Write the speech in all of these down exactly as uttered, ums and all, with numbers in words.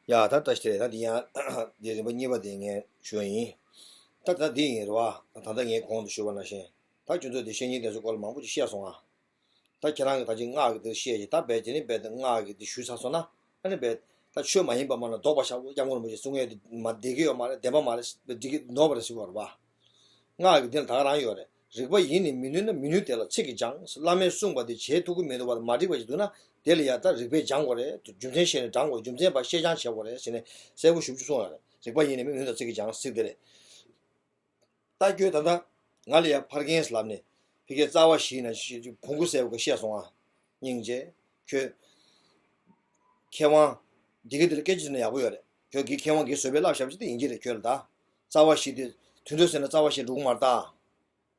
ཡ་ད་ལྟ་ཞིག་རེད། ད་འདི་ཡང་འདི་རིམ་པ་གཉིས་པ་དེ་ངས་ཞུ་ཡ་ཡིན། ད་ད་འདི་ཡིན་རེད་བ། ད་ད་ངས་གོང་དུ་ཞུས་པ་ནང་བཞིན་ད་ཁྱོད་ཚོས་འདི་བཤེས་གཉེན་དེ་ཚོའི་སྐོར་ལ་མང་པོ་ཅིག་བཤད་སོང་ཨ། ད་ཁྱེད་རང་གིས་ད་ཅིག་སྔགས་ཀྱི་དེ་བཤད་ཅིག་ད་བས་དེ་ནི་བས་དེ་སྔགས་ཀྱི་དེ་ཞུས་ཚར་སོང་ན་ཨ་ནི་བས་ད་ཆོས་མ་ཡིན་པ་མ་ན་ལྡོག་པ་བཞག་གོ། སྐྱབས་མགོན་རིན་པོ་ཆེ་གསུང་ཡས་དེ་མ་བདེ་གི་ཡོད་མ་རེད། བདེན་པ་མ་རེད། འགྲིག་གི་ནོར་བ་རེད་ཟེར་གི་ཡོད་རེད་བ། སྔགས་ཀྱི་དེ་ལ་ད་ག་རང་ཡོད་རེད། རིག་པ་ཡིས་ནི་མི་ནུས་ན་མི་ནུས་དེ་ལ་ཚིག་གིས་སྦྱང་། བླ་མས་གསུངས་པ་དེ་བྱེད་ཐུབ་ཀྱི་མི་འདུག་བ། མ་འགྲིག་པ་ཞིག་འདུག་ན་དེ་ལ་ཡ་ད་རིག་པས་སྦྱང་དགོས་རེད། རྒྱུ་མཚན་ཤེས་ནས་སྦྱང་དགོས། རྒྱུ་མཚན་པ་ཤེས་སྦྱང་བྱེད་དགོས་རེད་ཟེར་ནས་གསལ་པོ་ཞིབ་ཅིག་གསུངས་ཡོད་རེད། རིག་པ་ཡིས་ནི་མི་ནུས་ན་ཚིག་གིས་སྦྱང་ཟེར་དེ་རེད། ད་ཁྱོད་ད་ལྟ་ང་ལ་ཡ་ཕ་རྒན་ཟེར་ལབ་ནས་ཕ་གིའི་རྩ་བ་བཞི་ན་བོང་གུ་ཟེར་བ་ག་བཤད་སོང་ཨ། སྙིང་རྗེ། ཁྱོད་མཁས་དབང་འདི་ག་འདི་ལ་སྐད་ཆ་ཟེར་ན་ཡག་པོ་ཡོད་རེད། ཁྱོད་ཀྱིས་མཁས་དབང་གིས་བཟོས་པའི་བསླབ་བྱ་ཅིག་དེ་ཡིན་གྱི་རེད། ཁྱོད་ལ་ད་རྩ་བ་བཞི་དེ་དུད་འགྲོ་ཟེར་ན་རྩ་བ་བཞི་འགྲོ་གི་མ་རེད་ད།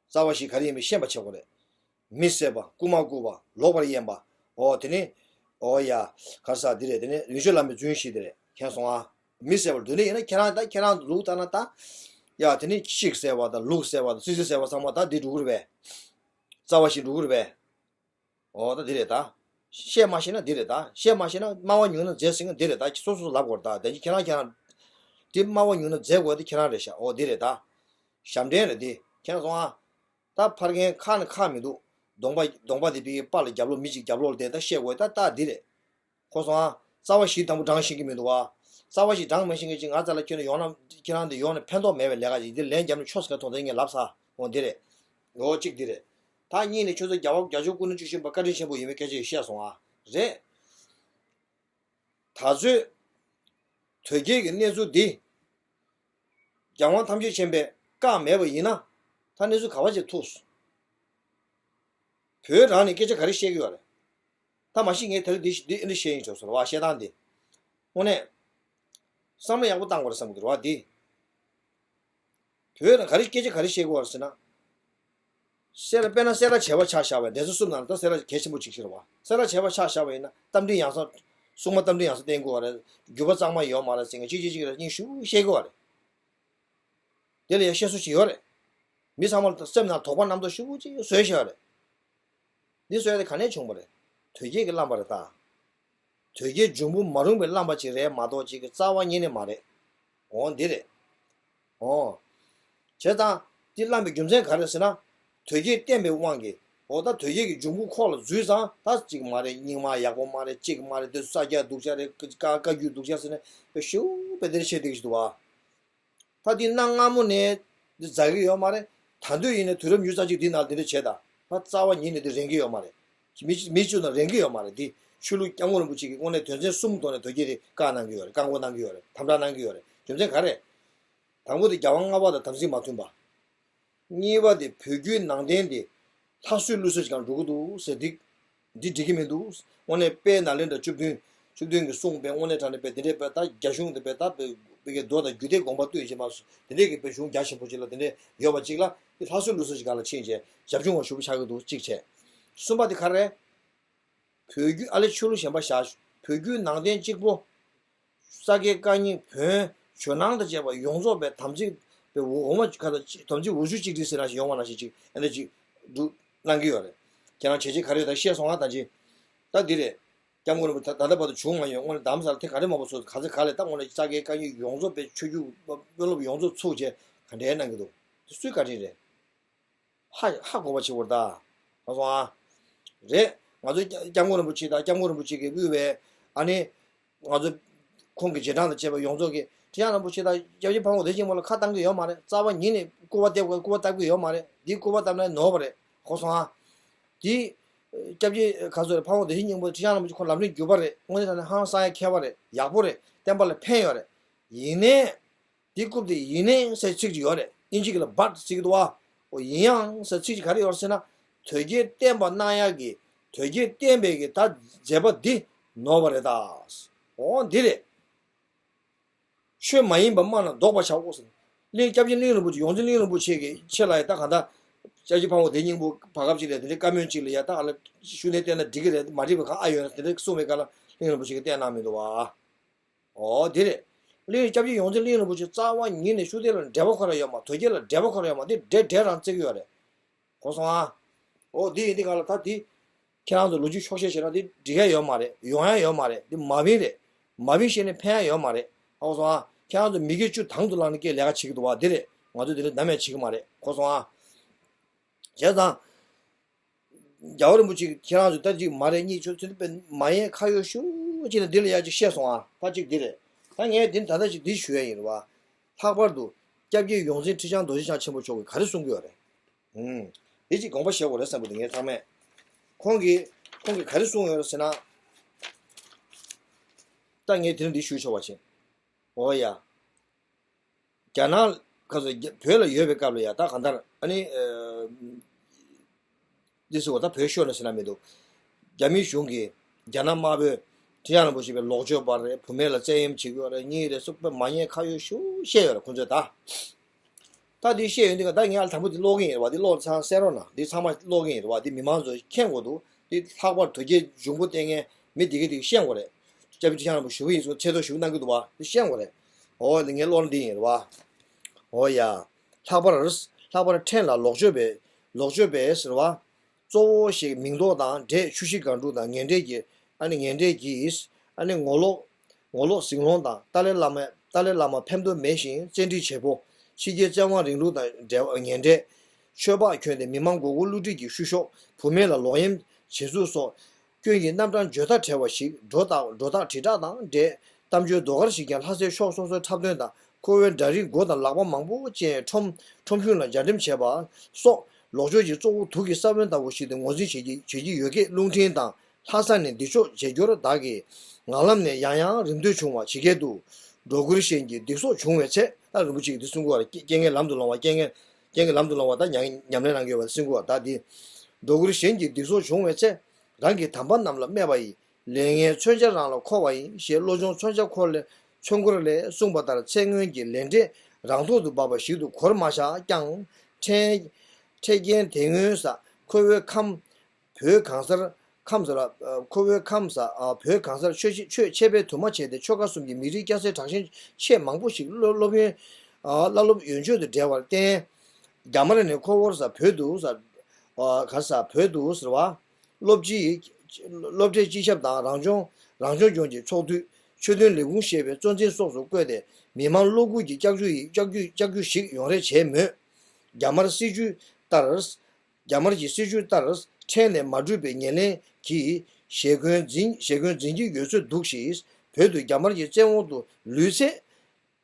རྩ་བ་བཞི་ག་རེ་ཡིན་མིན་ཤེས་པ་བྱེད་དགོས་རེད། མི་བསད་པ། རྐུ་མ་རྐུ་བ། ལོག་པར་གཡེམ་པ། འོ་དེ་ནི། འོ་ཡ། ག་རེ་ཟེར་འདི་རེད། དེ་ནི་ལེགས་བཤད་བླ་མའི་རྫུན་བཞི་དེ་རེད། མཁྱེན་སོང་ཨ། མི་བསད་པ་འདི་འདྲ་ཡིན་ན་ཁྱེད་རང་ད་ཁྱེད་རང་ལུགས་ལྟར་ན་ད། ཡ་དེ་ནི་ཤིག་བསད་པ་དང་ལུག་བསད་པ་དང་སི་སི་བསད་པ་ཚང་མ་ད་འདི་འགྲོ་གི་རེད་པས། རྩ་བ་བཞི་འགྲོ་གི་རེད་པས། འོ་ད་འདི་རེད་ད། བཤད་མ་ཤེས་ན་འདི་རེད་ད། བཤད་མ་ཤེས་ན་སྨྲ་བ་ཉུང་ན་རྫས་ཟེར་མཁན་འདི་རེད་ད། སོ་སོ་ལབ་དགོས་རེད་ད། དེ་ཁྱེད་རང་ཁྱེད་རང་། འདི་སྨྲ་བ་ཉུང་ན་རྫས་དགོས་དེ་ཁྱེད་རང་རེད་ཤག་འོ་འདི་རེད་ད། ཞབས་འདྲེན་རེད་འདི། མཁྱེན་སོང་ཨ། ད་ཕ་རྒན་ཁག་ནི་ཁག་མི་འདུག་གདོང་པ་གདོང་པ་དེ་པའི་པཱ་ལགས་རྒྱབ་ལོགས་མི་གཅིག་རྒྱབ་ལོགས་ལ་བསྡད་ད་བཤད་དགོས་ད་ད་འདི་རེད། གོ་སོང་ཨ། རྩ་བ་བཞི་དང་པོ་བགྲང་ཤེས་ཀྱི་མི་འདུག་བ། རྩ་བ་བཞི་བགྲང་མ་ཤེས་མཁན་ཅིག་ང་རྩ་ལ་ཁྱོད་ནི་ཡོང་ན་ཁྱེད་རང་འདི་ཡོང་ནས་ཕན་ཐོགས་མེད་པའི་ལས་ཀ་ཅིག་འདི་ལན་རྒྱབ་ནས་ཆོག་ཟེར་ག་ཐོག་དེ་ངས་ལབ་ཚར། འོ་འདི་རེད། འོ་གཅིག་འདི་རེད། ད་གཉིས་ནི་ཁྱོད་ཚོ་རྒྱལ་བ་རྒྱལ་མཆོག་སྐུ་ཕྲེང་བཅུ་བཞི་པ་བཀའ་དྲིན་ཆེན་པོ་ཡིན་པའི་སྐད་ཆ་ཞིག་བཤད་སོང་ཨ། རེད། ད་ཚོད། དོལ་རྒྱལ་གྱི་གནས་ཚུལ་འདི། རྒྱལ་དབང་ཐམས་ཅད་མཁྱེན་པས་བཀག་མེད་པ་ཡིན་ན། ད་གནས་ཚུལ་ག་བ་ཅིག་ཐུག་བོད་རང་ནས་སྐད་ཆ་ག་རེ་བཤད་ཀྱི་ཡོད་རེད། ད་མ་གཞི་ངས་དེ་རིང་འདི་འདི་ཨེ་འདྲ་བཤད་ཡིན་ཆོག་ཟེར་བ་བཤད་སྟངས་འདི། དངོས་གནས། བསམ་བློ་ཡག་པོ་བཏང་དགོས་རེད་བསམ་གྱི་འདུག་བ་འདི། བོད་ནང་ག་རེ་སྐད་ཆ་ག་རེ་བཤད་དགོས་རེད་ཟེར་ན། སེ་ར་དཔེར་ན་སེ་ར་བྱེས་པ་ཆ་བཞག་པ་ཡིན་ན་སྡེ་ཚན་གསུམ་ནང་ལ་ད་སེ་ར་གལ་ཆེན་པོ་གཅིག་བྱེད་རེད་བ། སེ་ར་བྱེས་པ་ཆ་བཞག་པ་ཡིན་ན་རྟ་མགྲིན་ཡང་གསང་། སྲུང་མ་རྟ་མགྲིན་ཡང་གསང་བསྟེན་དགོས་བ་རེད། རྒྱུད་པ་གཙང་མ་ཡོད་མ་རེད་ཟེར་མཁན་གཅིག་གཅིག་གཅིག་རེད། སྙིང་ཞུ་བཤད་དགོས་བ་རེད། དེ་ལ་ཡང་བཤད་སྲོལ་ཞིག་ཡོད་རེད། མི་ཚང་མ་ལ་སེམས་ནང་དོགས་པ་རྣམ་རྟོག་ཞེ་པོ་ཅིག་བཟོས་བཞག་རེད། འདི་བཟོས་ཏེ་ག་ནས་བྱུང་བ་རེད། དོལ་རྒྱལ་གྱིས་བསླངས་པ་རེད་ད། དོལ་རྒྱལ་འབྱུང་པོ་མ་རུངས་པའི་བསླངས་པ་ཅིག་རེད་མ་གཏོགས་ཅིག་གི་རྩ་བ་ཉིད་ནས་མ་རེད། འོ་འདི་རེད། འོ། བྱས་ཙང་། འདི་བསླངས་པའི་རྒྱུ་མཚན་ག་རེ་ཟེར་ན། དོལ་རྒྱལ་བསྟེན་པའི་དབང་གིས། འོ་ད་དོལ་རྒྱལ་གྱི་འབྱུང་པོ་ཁོག་ལ་འཛུལ་ཙང་ད་ཅིག་མ་རེད། རྙིང་མ་ཡག་པོ་མ་རེད། ཅིག་མ་རེད། འདི་ས་རྒྱ་སྡུག་ཅག་རེད། བཀའ་བཀའ་བརྒྱུད་སྡུག་ཅག་ཟེར་ནས་ཞེ་པོ་དཔེ་དེ་འདྲ་བཤད་བསྡད་ཀྱི་འདུག་བ། ད་འདི་གནའ་སྔ་མོ་ནས་འདི་ཛ་གི་ཡོད་མ་རེད། ད་དུང་ཡིན་ནའི་དུས་རབས་ཉི་ཤུ་རྩ་གཅིག་འདི་ནང་འདི་འདྲ་བྱས་ད། ད་རྩ་བ་ཉིད་ནས་འདི་རན་གི་ཡོད་མ་རེད། མི་མི་བཅུ་ནང་རན་གི་ཡོད་མ་རེད། འདི་ཆོས་ལུགས་སྐྱབས་མགོན་རིན་པོ་ཆེ་གིས་དངོས་གནས་དོན་ཚན་གསུམ་ཐོག་ནས་དོལ་རྒྱལ་དེ་བཀག་གནང་གི་ཡོད་རེད། བཀག་འགོག་གནང་གི་ཡོད་རེད། དམ་དྲག་གནང་གི་ཡོད་རེད། རྒྱུ་མཚན་ག་རེ། དང་པོ་དེ་རྒྱལ་དབང་ལྔ་པ་དང་དམ་ཚིག་མ་མཐུན་པ། གཉིས་པ་དེ་བོད་བརྒྱུད་ནང་བསྟན་དེ་ལྷ་གསོལ་ཀླུ་གསོལ་གྱི་སྒང་འགྲོ་གི་འདུག་ཟེར་འདི། འདི་འགྲིག་གི་མི་འདུག་དངོས་གནས་དཔལ་ནཱ་ལེནྡྲ་བཅུ་བདུན། བཅུ་བདུན་གྱི་གསུང་དཔེ་དངོས་གནས་དྲང་གནས་དཔེ་འདི་འདྲའི་དཔེ་ད་རྒྱ་གཞུང་དེ་དཔེ་ད་དཔེ་དཔེ་གའི་མདོ་དང་རྒྱུད་སྡེ་དགོངས་པ་བཏུས་བྱས་མ་སོང་། དེ་འདྲའི་གི་དཔེ་གཞུང་རྒྱ་ཆེན་པོ་ཅིག་ལ་དེ་འདྲའི་ཡོད་པ་ཅིག་ལ་དེ་ལྷ་གསོལ་ཀླུ་གསོལ་གྱི་སྒང་ལ་ཕྱིན་བྱས་ཞབས་ཕྱི་བ་ཞུ་བ་ཆགས་ཀྱི་འདུག་གཅིག་བྱས། གསུམ་པ་དེ་ག་རེ། བོད་བརྒྱུད་ཨ་ལེ་ཆོས་ལུགས་གཞན་པ་བཞག་བོད་བརྒྱུད་ནང་བསྟན་གཅིག་པོ། ས་དགེ་བཀའ་རྙིང་བོན་ཇོ་ནང་དང་བཅས་པ་ཡོངས་རྫོགས་པའི་དམ་ཚིག་པའི་འོ་འོ་མ་ག་ད་དམ་ཚིག་འོ་ཆུ་གཅིག་སྒྲིལ་ཟེར་ན་ཞིག་ཡོང་བ་ནང་བཞིན་ཅིག་ཨ་ནི་ཅིག་འདུག་གནང་གི་ཡོད་རེད། ཁྱེད་རང་བྱས་རྗེས་ག་རེ་ཡོད་ད་བཤད་སོང་ང་ད་ཅི། ད་འདི་རེད། སྐྱབས་མགོན་རིན་པོ་ཆེ་ད་ལྟ་བར་དུ་བྱུང་མ་ཡོད། དངོས་གནས་རྡ་རམ་ས་ལ་དེ་ག་རེ་མ་པོ་སོ་ག་ཚོད་ག་ལས་ད་དངོས་གནས་ས་དགེ་བཀའ་རྙིང་ཡོངས་རྫོགས་པའི་ཆོས་བརྒྱུད་དཔོན་སློབ་ཡོངས་རྫོགས་ཚུགས་བྱས་ག་འདྲའི་གནང་གི་འདུག་དེ་སུའི་བཀའ་དྲིན་རེད། ཧ་ཧ་གོ་བ་བྱེད་དགོས་རེད་ད། ང་ཚོ་ཨ། རེད། ང་ཚོ་སྐྱབས་སྐྱབས་མགོན་རིན་པོ་ཆེ་དང་སྐྱབས་མགོན་རིན་པོ་ཆེ་གིས་དབུས་པའི་ཨ་ནི། ང་ཚོ་ཁོང་གི་རྗེས་འབྲང་དང་བཅས་པ་ཡོངས་རྫོགས་ཀྱིས་ཁྲི་བྱང་རིན་པོ་ཆེ་དང་སྐྱབས་རྗེ་ཕ་བོང་བདེ་ཆེན་པོ་ལ་ཁ་བཏང་གི་ཡོད་མ་རེད། རྩ་བ་ཉིད་ནས་སྐུར་བ་འདེབས་དགོས་སྐུར་བ་བཏབ་ཀྱི་ཡོད་མ་རེད། འདི་སྐུར་བ་བཏབ་ན་ནོར་བ་རེད། གོ་སོང་ཨ། འདི། སྐྱབས་རྗེ་ག་ཚོད་རེད། ཕ་བོང་བདེ་ཆེན་སྙིང་པོ་ཁྲི་བྱང་རིན་པོ་ཆེ་ཁོང་ལམ་རིམ་བརྒྱུད་པ་རེད། དངོས་གནས་དྲང་གནས་ཧང་སང་ཡ་མཁས་པ་རེད། ཡག་པོ་རེད། བསྟན་པ་ལ་ཕན་ཡོད་རེད། ཡིན་ནའི། འདི་རྐུབ་དེ་ཡིན་ནའི་ཟེར་ཚིག་ཅིག་ཡོད་རེད། དབྱིན་ཇི་གི་ལ་but ཟེར་གི་འདུག་བ། འོ་ཡིན་ཡང་ཟེར་ཚིག་ཅིག་ག་རེ་ཡོད་རེད་ཟེར་ན། དོལ་རྒྱལ་བསྟེན་པ་གནང་ཡག་གི་དོལ་རྒྱལ་བསྟེན་པའི་གི་ད་མཛད་པ་འདི་ནོར་བ་རེད་ད། འོ་འདི་རེད། ཆོས་མ་ཡིན་པ་སྨྲ་ན་བཟློག་པར་བྱའོ་ཟེར། གླིང་སྐྱབས་རྗེ་གླིང་རིན་པོ་ཆེ་ཡོངས་འཛིན་གླིང་རིན་པོ་ཆེ་གི་ཆེད་ལ་ཡ་ད་གང་ལྟར། སྐྱབས་རྗེ་ཕ་བོང་བདེ་སྙིང་པོ་བར་སྐབས་ཅིག་ལ་དེ་འདྲའི་བཀའ་མོལ་ཅིག་ལ་ཡ་ད་ཨ་ལ་ཤུགས་ལྡན་བསྟེན་ན་འགྲིག་གི་རེད། མ་འགྲིག་པ་གང་ཨ་ཡོད་ན་དེ་འདྲ་གསུངས་པའི་སྐབས་ལ་གླིང་རིན་པོ་ཆེ་གིས་བསྟེན་གནང་མི་འདུག་བ། ཨོ་དེ་རེད། གླིང་སྐྱབས་རྗེ་ཡོངས་འཛིན་གླིང་རིན་པོ་ཆེ་རྩ་བ་ཉིད་ནས་ཤུགས་ལྡན་ལ་འབྲེལ་བ་ཁོ་རང་ཡོད་མ། དོལ་རྒྱལ་ལ་འབྲེལ་བ་ཁོ་རང་ཡོད་མ། དེ་འདྲེ་འདྲེ་རང་བརྩི་གི་ཡོད་རེད། གོ་སོང་ཨ། ཨོ་དེ་ཡིན་དུས་ག་ལ་ད་དེ། ཁྱེད་རང་ཚོ་ལོ་རྒྱུས་འཁྱོག་བཤད་བྱས་ན་དེ་འགྲིག་ཡ་ཡོད་མ་རེད། ཡོང་ཡ་ཡོད་མ་རེད། དེ་མ་བིན་རེད། མ་བིན་ཤེས་ནས་ཕན་ཡ་ཡོད་མ་རེད། ཨོ་སོང་ཨ། ཁྱེད་རང་ཚོ་མི་དགེ་བཅུ་དང་དུ་བླངས་ནས་སྐད་ལས་ཀ་བྱེད་ཀྱི་འདུག་བ། འདི་རེད། ང་ཚོ་འདི་འདྲ་ནམ་ཡང་བྱེད་ཀྱི་མ་རེད། གོ་སོང་ཨ། བྱས་ཙང་། རྒྱལ་བ་རིན་པོ་ཆེ་གིས་ཁྱེད་རང་ཚོ་ད་ཅིག་མ་རེད། གཉིད་ཆོག་ཚུལ་དཔེ་མ་ཡེངས་ཁ་ཡོད་ཤུགས་ཅིག་ནས་འདི་ལ་ཡ་ཅིག་བཤད་སོང་ཨ། ད་ཅིག་འདི་རེད། ད་ངས་འདི་ད་ལྟ་ཅིག་འདི་ཞུ་ཡ་ཡིན་རེད་བ། ལྷག་པར་དུ་སྐྱབས་རྗེ་ཡོངས་འཛིན་ཁྲི་བྱང་རྡོ་རྗེ་འཆང་ཆེན་པོ་མཆོག་གིས་ག་རེ་གསུང་གི་ཡོད་རེད། ཨུམ། འདི་ཅིག་དགོངས་པ་བཞེས་དགོས་རེད་བསམ་གི་འདུག་ངས་ཚང་མས། ཁོང་གིས་ཁོང་གིས་ག་རེ་གསུང་ཡོད་རེད་ཟེར་ན། ད་ངས་དེ་རིང་འདི་ཞུ་ཆོག་པ་བྱེད། འོ་ཡ། རྒྱ་ནག་ཁ་སོ་བོད་ལ་ཡོད་པའི་སྐབས་ལ་ཡ་ད་གང་ལྟར་ཨ་ནི། འདི་ཟེར་བ་ད་བོད་ཤོར་ནས་ཟེར་ན་མི་འདུག་རྒྱ་མི་གཞུང་གིས་རྒྱ་ནག་དམར་པོས་ཁྲི་བྱང་རིན་པོ་ཆེ་པའི་ལོག་སྤྱོད་པ་རེད། བུད་མེད་ལ་བཙན་གཡེམ་བྱེད་ཀྱི་ཡོད་རེད། གཉིས་རེད་སོགས་པའི་མ་ཉེས་ཁ་ཡོད་ཤུགས་བཤད་ཡོད་རེད་ཁོང་ཚོས་ད། ད་འདི་བཤད་ཡོད་འདི་ག་ད་ངས་ཨ་དང་པོ་འདི་ཀློག་གི་ཡིན་རེད་བ། འདི་ཀློག་ཚང་གསན་རོགས་གནང་། འདི་ཚང་མ་ཀློག་གི་ཡིན་རེད་བ། འདི་མི་མང་ཚོས་མཁྱེན་དགོས་འདུག་འདི་ལྷག་པར་དོལ་རྒྱལ་འབྱུང་པོ་བསྟེན་མཁན་མི་འདི་གས་འདི་བཤད་དགོས་རེད། སྐྱབས་རྗེ་ཁྲི་བྱང་རིན་པོ་ཆེ་ཞུ་གི་ཡིན་ཟེར་ཆེ་མཐོང་ཞུ་གནང་གི་འདུག་བ། འདི་བཤད་དགོས་རེད། འོ་འདི་ངས་ཀློག་ན་འདི་ཡིན་རེད་བ། འོ་ཡ། ལྷག་པར་ལྷག་པར་ཕྲན་ལ་ལོག་སྤྱོད་པས་ལོག་སྤྱོད་པས་ཟེར་བ། གཙོ་བོ་ཞིག་མིང་འདོགས་དང་འབྲས་ཆུ་བཞི་སྒང་དྲུག་དང་ངན་འབྲས་ཀྱི་ཨ་ནི་ངན་འབྲས་ཀྱིས་ཨ་ནི་ངོ་ལོག་ངོ་ལོག་ཟིང་སློང་དང་ཏཱ་ལའི་བླ་མ་ཏཱ་ལའི་བླ་མ་ཕན་ཐོགས་མེད་ཞིང་བཙན་ཁྲིད་བྱེད་པོ། ཕྱི་རྒྱལ་བཙན་དབང་རིང་ལུགས་དང་འབྲེལ་བ་ངན་འབྲས། ཆོས་འབག་གྱོན་ཏེ་མི་མང་མགོ་སྐོར་བསླུ་བྲིད་ཀྱི་བཤུ་གཞོག་བུད་མེད་ལ་ལོག་གཡེམ་བྱེད་ཚུལ་སོགས་སྐྱོན་གྱི་རྣམ་གྲངས་བརྗོད་མཐའ་བྲལ་བ་ཞིག་སྒྲོ་བཏགས་སྒྲོ་བཏགས་དྲིལ་བསྒྲགས་དང་འབྲེལ་གཏམ་བརྗོད་ཟློས་གར་ཞིག་ཀྱང་ལྷ་སའི་ཕྱོགས་སོ་སོའི་འཁྲབ་སྟོན་དང་ཁོ་བོའི་འདྲ་རིས་མགོ་དང་ལག་པ་མང་པོ་ཅན་ཁྲོམ་ཁྲོམ་གཞུང་ལ་འཇའ་འགྲིམ་བྱས་པ་སོགས་ལོག་སྤྱོད་ཀྱི་གཙོ་བོ་དུག་གི་ས་བོན་ལྟ་བུ་ཞིག་ཏུ་ངོས་འཛིན་བྱེད་ཀྱི་བྱེད་ཀྱི་ཡོད་སྐད། རླུང་འཕྲིན་དང་ལྷ་ས་ནས་འདི་ཕྱོགས་བྱེད་རྒྱུར་བདག་གིས་ངག་ལམ་ནས་ཡང་ཡང་རེ་འདུན་བྱུང་བ་ཇི་སྐད་དུ། འགྲོ་ཀུན་གཞན་གྱི་སྡིག་སོགས་བྱུང་བའི་ཚེ། ད་རིན་པོ་ཆེ་གིས་འདི་གསུང་གི་ཡོད་རེད། རྐྱེན་རྐྱེན་ངན་ལམ་དུ་ལོང་བ། རྐྱེན་ངན་རྐྱེན་ངན་ལམ་དུ་ལོང་བ། ད་ཉམས་ཉམས་ལེན་གནང་གི་ཡོད་པ་གསུང་གི་ཡོད་རེད། ད་འདི། འགྲོ་ཀུན་གཞན་གྱི་སྡིག་སོགས་བྱུང་བའི་ཚེ། རང་གི་དམ་པ་རྣམས་ལ་སྨྲས་པ་ཡིས། ལས་ངན་མཚོན་ཆ་རང་ལ་འཁོར་བ་ཡིན། ཞེས་བློ་སྦྱོང་མཚོན་ཆ་འཁོར་ལས་མཚོན་འཁོར་ལས་གསུངས་པ་ལྟར་ཚེ་སྔོན་གྱི་ལས་འབྲས་རང་ཐོག་ཏུ་འབབ་པ་ཞིག་ཏུ་གོར་མ་བཞག་ཀྱང་། འཕྲལ་འཕྲལ་རྐྱེན་དེ་སྔོན་ས་ཁོ་བོའི་ཁམས། བོད་གང་སར་ཁམས་སུ་ལ་ཁོ་བོའི་ཁམས་ས་བོད་གང་སར་ཆོས་ཆོས་འཆད་སྤེལ་དུ་མ་བྱས་ཏེ་ཆོལ་ཁ་གསུམ་གྱི་མི་རིགས་སྐྱ་སེར་དྲག་ཞན་ཆེས་མང་པོ་ཞིག་སློབ་སློབ་ཡོན་བླ་སློབ་ཡོན་མཆོད་དུ་བསྒྲལ་བར་བརྟེན། རྒྱ་དམར་ནས་ཁོ་བོར་ས་བོད་དུ་ས་ག་ས་བོད་དུ་ཟེར་བ། སློབ་སྤྱི་སློབ་གྲྭའི་སྤྱི་ཁྱབ་དང་རང་སྐྱོང་རང་སྐྱོང་ལྗོངས་ཀྱི་ཚོགས་འདུས་ཆོས་དོན་ལས་ཁུངས་ཞེས་པའི་གཙོ་འཛིན་སོགས་སུ་བསྐོས་ཏེ་མི་མང་བློ་འགུག་གི་ལྕག་ཀྱུ་ཡིས་ལྕག་ཀྱུ་ལྕག་ཀྱུ་ཞིག་ཡོང་རེ་བྱས་མོད། རྒྱ་དམར་སྲིད་བྱུས་ལྟར། རྒྱ་དམར་གྱི་སྲིད་བྱུས་ལྟར་ཕྲན་ནས་མ་གྲུབ་པའི་ཉེར་ལེན་གྱིས་ཞེ་འཁོན་འཛིན་ཞེ་འཁོན་འཛིན་གྱི་ཡོད་ཚོད་འདུག་ཞིང་། བོད་དུ་རྒྱ་དམར་གྱི་བཙན་དབང་དུ་ལུས་ཚེ།